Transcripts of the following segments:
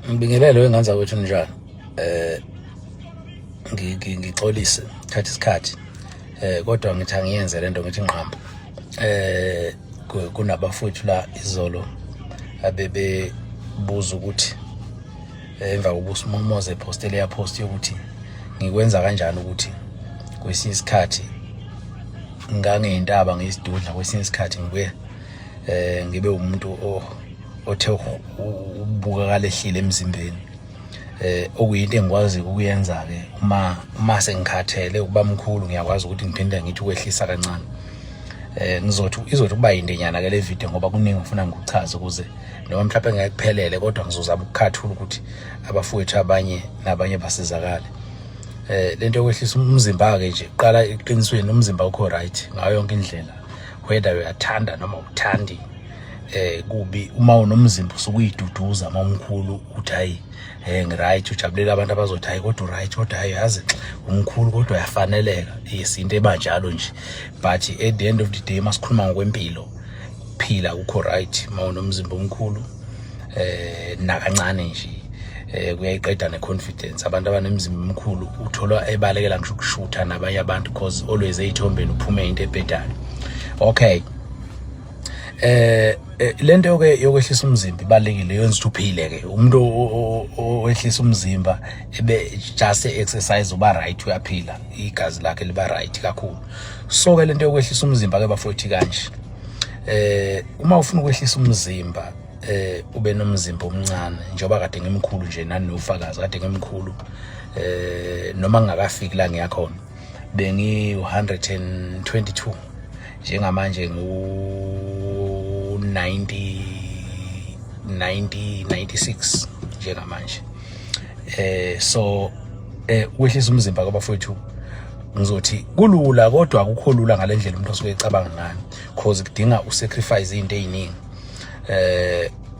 Ngibingelele wengane zakwethu, njani? Ngixolise thatha isikhathi, kodwa ngithi angiyenze lento, ngithi nqambo. Kunabafowethu la izolo abebebuza ukuthi emva kokuba uSimomoza epostele yapost yokuthi ngikwenza kanjani ukuthi kwesinye isikhathi ngangeyintaba ngiyisidudla, kwesinye isikhathi ngibuye ngibe umuntu othe ubukakala ehlile emzimbeni, okuyinto engikwazi ukuyenza ke uma sengikhathele ukuba mkhulu, ngiyakwazi ukuthi ngiphinde ngithi ukwehlisa kancane. Ngizothi izothi kuba yindenyana ke le video ngoba kuningi ngifuna ngikuchaze ukuze noma mhlawumbe ngeke kuphelele, kodwa ngizozama ukukhathula ukuthi abafowethu abanye nabanye basizakale. Lento yokwehlisa umzimba ke nje, qala eqinisweni umzimba ukho right ngayo yonke indlela, whether uyathanda noma uthandi. Kubi uma unomzimba usukuyiduduza uma umkhulu uthi hayi, ngiright, ujabulela abantu abazothi hayi kodwa uright, kodwa hayi yazi umkhulu kodwa uyafaneleka. Yes, into ebanjalo nje, but at the end of the day masikhuluma ngokwempilo, phila kukho right uma unomzimba omkhulu nakancane nje. Kuyayiqeda neconfidence. Abantu abanemizimba emikhulu uthola ebalekela ngisho ukushutha nabanye abantu because always eyithombeni uphume into ebhedayo. Okay, lento ke yokwehlisa umzimba ibalekile, yenza ukuthi uphile ke. Umuntu owehlisa umzimba ebe just exercise uba right, uyaphila, igazi lakhe liba right kakhulu. So ke lento yokwehlisa umzimba ke bafowethu kanje, uma ufuna ukwehlisa umzimba ube nomzimba omncane, njengoba kade ngimkhulu nje, nani nofakazi kade ngimkhulu, noma ngingakafiki la ngiyakhona, bengi 122, njengamanje ngu 90 90 96 njengamanje. So ukwehlisa umzimba kwabafowethu ngizothi kulula, kodwa akukho lula ngalendlela umuntu osuke ecabanga ngayo, cause kudinga usacrifice izinto eziningi.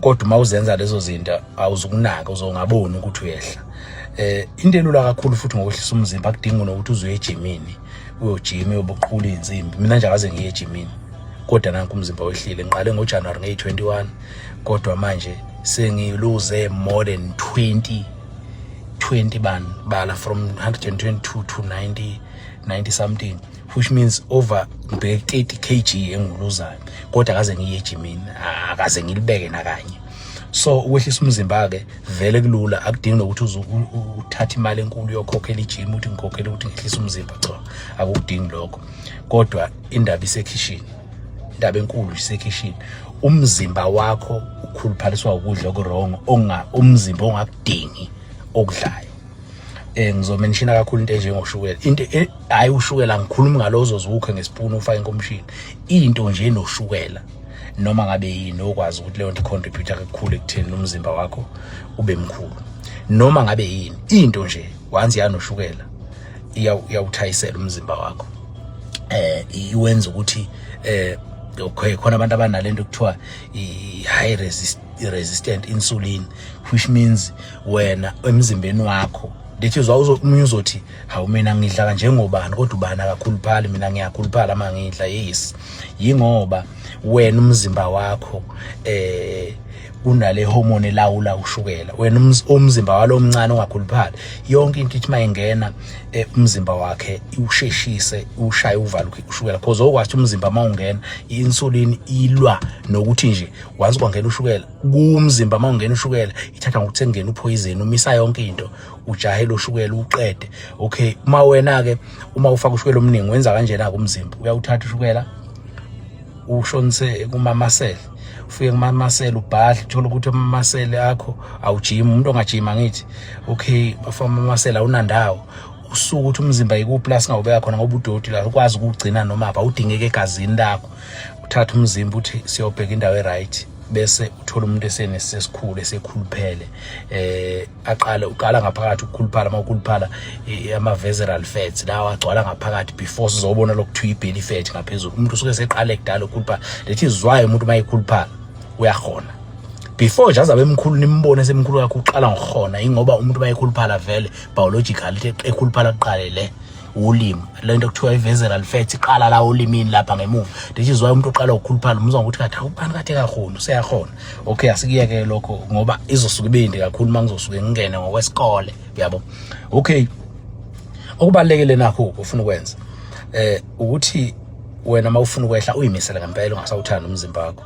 Kodwa uma uzenza lezo zinto awuzukunaka, uzongaboni ukuthi uyehla. Into elula kakhulu futhi ngokwehlisa umzimba, akudingi nokuthi uze uye ejimini, uyojima, uyobuqhula izinsimbi. Mina nje akaze ngiye ejimini, kodwa nanku umzimba wehlile. Ngiqale ngoJanuary ngeyi-21, kodwa manje sengiluze more than 20 20 ban bala from 122 to 90 90 something, which means over ngibheke 30 kg enguluzayo, kodwa akaze ngiye ejimini, akaze ngilibeke nakanye. So ukwehlisa umzimba ke vele kulula, akudingi nokuthi uthathe imali enkulu uyokhokhela ijim, uthi ngikhokhela ukuthi ngehlise umzimba. Cha, akukudingi lokho. Kodwa indaba isekhishini, indaba enkulu isekhishini. Umzimba wakho ukhuluphaliswa ukudla okuwrong, onga umzimba ongakudingi okudlayo. Ngizomenshina kakhulu into enjengoshukela, into hayi ushukela ngikhuluma ngalo ozozukhe ngesipuni ufake enkomishini, into nje enoshukela noma ngabe yini, okwazi ukuthi leyo nto icontribute kakhulu ekutheni umzimba wakho ube mkhulu. Noma ngabe yini, into nje once yanoshukela iyawuthayisela umzimba wakho, iwenza ukuthi okay, khona abantu abanalento kuthiwa i-high resistant insulin, which means wena emzimbeni wakho lethi uzwa omunye uzothi hawu, mina ngidla kanjengobani, kodwa ubani akakhuluphali, mina ngiyakhuluphala uma ngidla. Yes, yingoba wena umzimba wakho kunale hormone elawula ushukela. Wena umzimba walo omncane ongakhuluphali, yonke into ithi mayingena umzimba wakhe usheshise ushaye uvale ushukela, because okwathi umzimba mawungena i-insulin ilwa nokuthi nje once kwangena ushukela kumzimba, mawungena ushukela ithatha ngokuthi sekungena upoison, umisa yonke into, ujahele ushukela uqede. Okay, uma wena ke uma ufaka ushukela omningi wenza kanjena ke, umzimba uyawuthatha ushukela ushonise kumamasele, ufike kumamasele ubhadle, uthola ukuthi amamasele akho awujimi, umuntu ongajima ngithi okay, bafaka amamasele awunandawo, usuke ukuthi umzimba ikuphi la singawubeka khona ngoba udoti la ukwazi ukugcina noma apha awudingeke egazini lakho. Uthatha umzimba uthi siyobheka indawo e-right, bese uthola umuntu esenesesikhulu esekhuluphele, aqale uqala ngaphakathi ukukhuluphala. Uma ukhuluphala ama visceral fats lawa agcwala ngaphakathi before sizobona lokuthiwa i-belly fat ngaphezulu, umuntu usuke seqale kudala ukukhuluphala. Lethi izwayo umuntu uma ekhuluphala uyahona before nje azabe emkhulu, nimbone semkhulu kakhulu, uqala ngokuhona, ingoba umuntu uma ekhuluphala vele biologically ekhuluphala kuqale le Ulimi, lento kuthiwa i-visceral fat, iqala la olimini lapha ngemuva. This is why umuntu oqala ukukhuluphala umuzwa ngokuthi kathi awubani kade kakhona useyahona. Okay, asikuyeke lokho ngoba izosuka ibindi kakhulu uma ngizosuke ngingene ngokwesikole, uyabo. Okay, okubalekile nakho ufuna ukwenza ukuthi wena uma ufuna ukwehla uyimisele ngempela, ungasawuthanda umzimba wakho,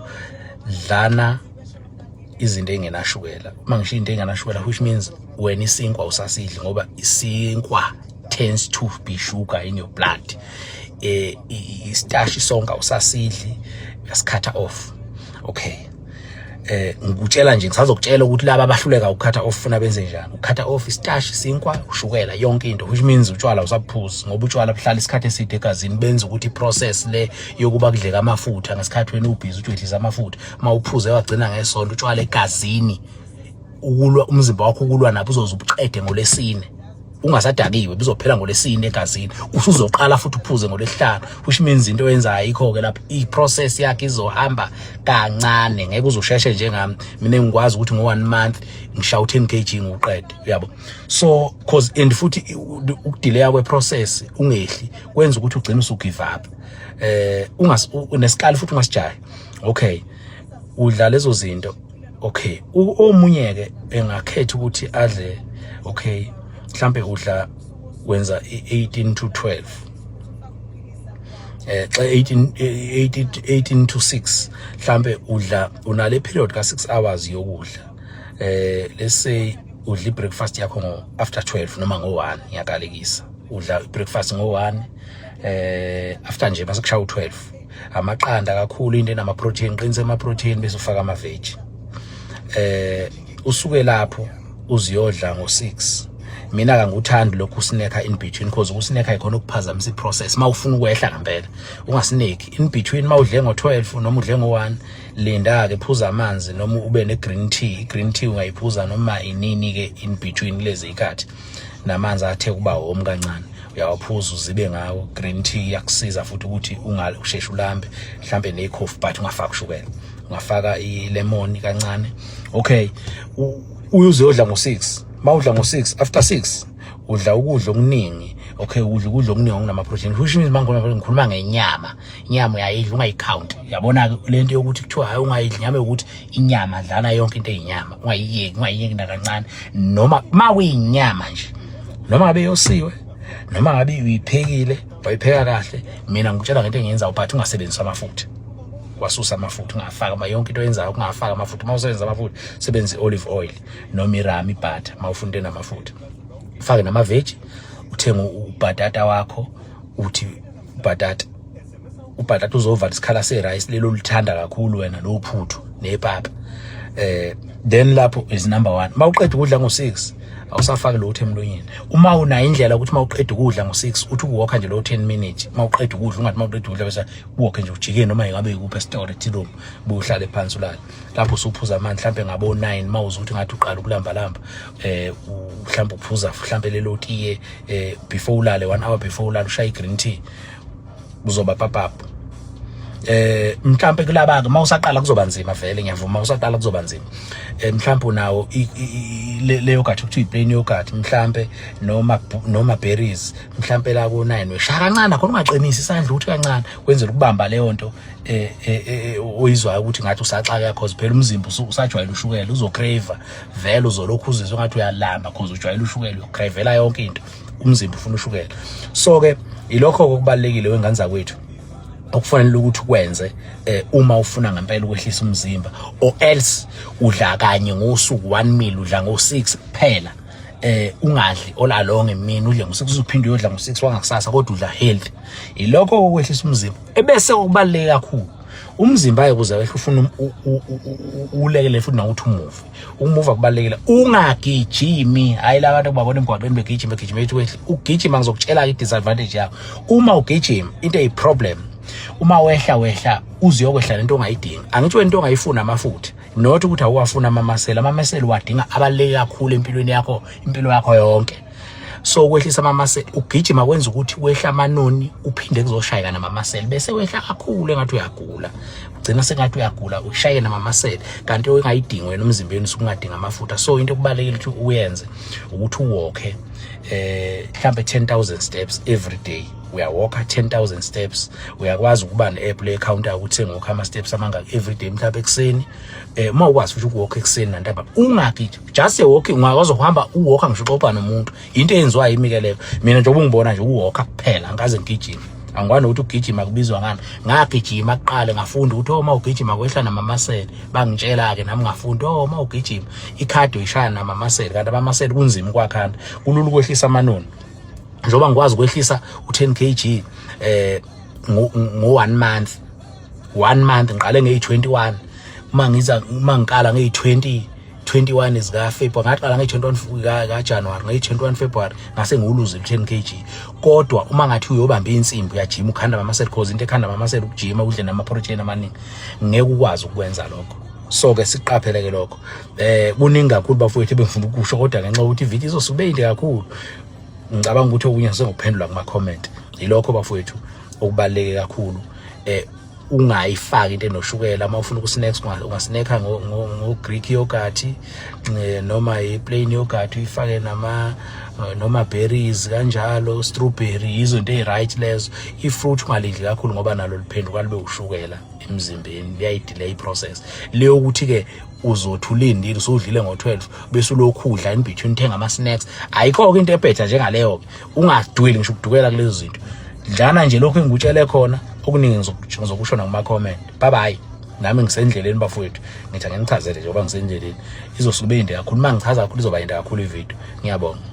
dlana izinto ey'ngenashukela. Uma ngisho into ey'ngenashukela, which means wena isinkwa usasidli, ngoba isinkwa tends to be sugar in your blood. Istashi sonke awusasidli, uyasikhatha off. Okay, ngikutshela nje, ngisazokutshela ukuthi laba abahluleka ukukhatha off funa benze njani. Ukukhatha off istashi, sinkwa, ushukela, yonke into, which means utshwala usabuphuzi, ngoba utshwala buhlala isikhathi eside egazini, benza ukuthi iprocess le yokuba kudleka amafutha ngesikhathi wena ubhizi uthi wehlisa amafutha, uma uphuze wagcina ngesonto utshwala egazini, ukulwa umzimba wakho ukulwa nabo uzoze ubuqede ngolesine ungasadakiwe, buzophela ngolesine egazini, usuzoqala futhi uphuze ngolesihlanu, which means into oyenzayo ayikho-ke lapho, i-process yakhe izohamba kancane, ngeke uzosheshe njengami. Mina ngikwazi ukuthi ngo-one month ngishaya u-10 kg ngiwuqede, uyabo. So cause and futhi ukudileya kwe-process ungehli kwenza ukuthi ugcine usu-give up. Ungas nesikali futhi ungasijahi. Okay, udla lezo zinto. Okay, omunye ke engakhetha ukuthi adle, okay, mhlambe udla wenza i-18 to 12, xa 18 to 6, mhlambe udla unale period ka 6 hours yokudla. Let's say udla ibreakfast yakho ngo after 12 noma ngo 1, ngiyakalekisa, udla ibreakfast ngo 1, after nje base kushaya u12, amaqanda kakhulu, into enama protein, qinisa ama protein, bese ufaka ama veg. Usuke lapho uziyodla ngo6. Mina kangikuthandi lokhu usnacka in between, because ukusnacka ikhona ukuphazamisa iprocess. Mawufuna ukwehla ngempela, ungasnacki in between. Mawudle ngo12 noma udle ngo1, linda ke, phuza amanzi noma ube ne green tea. I green tea ungayiphuza noma inini ke in between lezi ikhathi, namanzi athe kuba warm kancane uyawaphuza uzibe ngawo. Green tea iyakusiza futhi ukuthi ungasheshe ulambe, mhlambe ne-coffee, but ungafaki ushukela, ungafaka i-lemon kancane. Okay, uyuzodla ngo-6. Mawudla ngo-6, after 6 udla ukudla okuningi. Okay, udla ukudla okuningi okunama-protein, which means mangikhuluma ngikhuluma ngenyama. Inyama uyayidla, ungayikhawunti. Yabona-ke lento yokuthi kuthiwa hayi ungayidli inyama, yokuthi inyama, dlana yonke into eyinyama, ungayiyeki, ungayiyeki nakancane, noma ma kuyinyama nje, noma ngabe yosiwe, noma ngabe uyiphekile wayipheka kahle. Mina ngikutshela ngento engiyenzayo, but ungasebenzisi amafutha, wasusa amafutha, ungafaka ma yonke into oyenzayo ungafaka amafutha. Uma usebenzisa amafutha, sebenzisa i-olive oil noma irami, ibutter. Uma ufuna into enamafutha, ufake namaveji, uthenge ubhatata wakho, uthi ubhatata, ubhatata uzovala isikhala serice lelo olithanda kakhulu wena, lo phuthu nepapa. Then lapho is number 1. Mawuqeda ukudla ngo6, awusafaki lutho emlonyeni. Uma unayo indlela ukuthi mawuqeda ukudla ngo6 uthi ukuwalka nje lo 10 minutes mawuqeda ukudla, ungathi mawuqeda ukudla bese uwalke nje ujike noma ingabe ikuphi esitolo, tea room, buhlale phansi ulale. Lapho usuphuza amanzi mhlambe ngabo 9, mawuza ukuthi ngathi uqala ukulamba lamba, mhlambe uphuza mhlambe lelo tiye before ulale, 1 hour before ulale, ushaya i-green tea, uzoba papap. Mhlambe kulaba ke mawusaqala kuzoba nzima vele, ngiyavuma, usaqala kuzoba nzima. Mhlambe unawo le yogurt okuthiwa i-plain yogurt mhlambe, noma berries mhlambe la ku 9, weshaya kancane khona, ungaqinisi isandla, ukuthi kancane kwenzela ukubamba leyo nto oyizwayo ukuthi ngathi usaxaka, cause phela umzimba usajwayele ushukela, uzocrave vele, uzolokhu uzizwa ngathi uyalamba cause ujwayele ushukela, uyocravela yonke into, umzimba ufuna ushukela. So ke ilokho okubalekile wengane zakwethu okufanele ukuthi ukwenze uma ufuna ngempela ukwehlisa umzimba, or else udla kanye ngosuku, one meal, udla ngo6 kuphela, ungadli all along emini, udle ngo6, uzophinde uyodla ngo6 wangakusasa, kodwa udla healthy. Ilokho okwehlisa umzimba. Ebese okubaluleke kakhulu, umzimba ayekuze wehle ufuna ulekele futhi nokuthi umuve, ukumuva kubalulekile. Ungagijimi, hayi la bantu babona emgwaqeni begijima, begijima, ethi wehle. Ugijima, ngizokutshela i-disadvantage yakho uma ugijima, into eyi-problem uma wehla, wehla uziyokwehla lento ongayidingi. Angithi wena into ongayifuna amafutha, not ukuthi awuwafuna amamasela. Amamasela uwadinga, abaluleke kakhulu empilweni yakho, impilo yakho yonke. So ukwehlisa ama-muscle, ugijima kwenza ukuthi wehla amanoni, uphinde kuzoshayeka nama-muscle, bese wehla kakhulu engathi uyagula, ugcina sengathi uyagula, ushaye nama-muscle, kanti engayidingi wena emzimbeni usukungadinga amafutha. So into okubalulekile ukuthi uyenze ukuthi uwalke mhlambe 10,000 steps every day. Uyawalka 10,000 steps. Uyakwazi ukuba ne-app le counter ukuthi sengokha ama-steps amangaki every day, mhlawumbe ekuseni, uma ukwazi futhi ukuwalka ekuseni nantambama, ungagiji, just a walking. Ungakwazi ukuhamba uwalka ngisho uxoxa nomuntu. Into eyenziwa yimi ke leyo. Mina njengoba ungibona nje, uwalka kuphela, angikaze ngigijime. Angikwazi nokuthi ukugijima kubizwa ngani. Ngagijima kuqala, ngafunda ukuthi uma ugijima kwehla nama-muscle. Bangitshela-ke nami ngafunda, oh, uma ugijima i-cardio ishaya nama-muscle, kanti ama-muscle kunzima ukwakhanda. Kulula ukwehlisa amanoni, njengoba ngikwazi ukwehlisa u-10 kg ngo 1 month. 1 month ngiqale ngeyi-21. Uma ngiza, uma ngiqala ngeyi-20 21 zika February, ngaqala ngeyi-21 ka January, ngeyi-21 February ngase ngiwuluze 10 kg. Kodwa uma ngathi uyobamba insimbi, uyajima, ukhanda ama-muscle, cause into ekhanda ama-muscle ukujima, udle nama-protein amaningi, ngeke ukwazi ukwenza lokho. So ke siqaphele ke lokho. Kuningi kakhulu, bafowethu, ebengifuna ukusho, kodwa ngenxa yokuthi ivideo izosuke inde kakhulu, ngicabanga ukuthi okunye sengokuphendula kuma comment. Yilokho, bafowethu, okubaluleke kakhulu. Ungayifaki into enoshukela. Uma ufuna ukusnacks, ungasnacka ngo Greek yogurt, noma i-plain yogurt, uyifake nama noma berries kanjalo, strawberry, izinto ezi-right lezo. I-fruit ungalidli kakhulu ngoba nalo liphenduka libe ushukela emzimbeni, liyayi-delay i-process leyo. Ukuthi-ke uzothi ulindile, usudlile ngo-12, bese ulokhu udla in between, uthenga ama-snacks, ayikho-ke into ebhetha njengaleyo-ke. Ungadweli ngisho ukudukela kulezo zinto. Dlana nje lokhu engikutshele khona. Okuningi ngizokusho nakuma-comment. Bye bye. Nami ngisendleleni, bafowethu. Ngithi anginichazele njengoba ngisendleleni, izosuke ibe yinde kakhulu. Uma ngichaza kakhulu, izoba yinde kakhulu ividiyo. Ngiyabonga.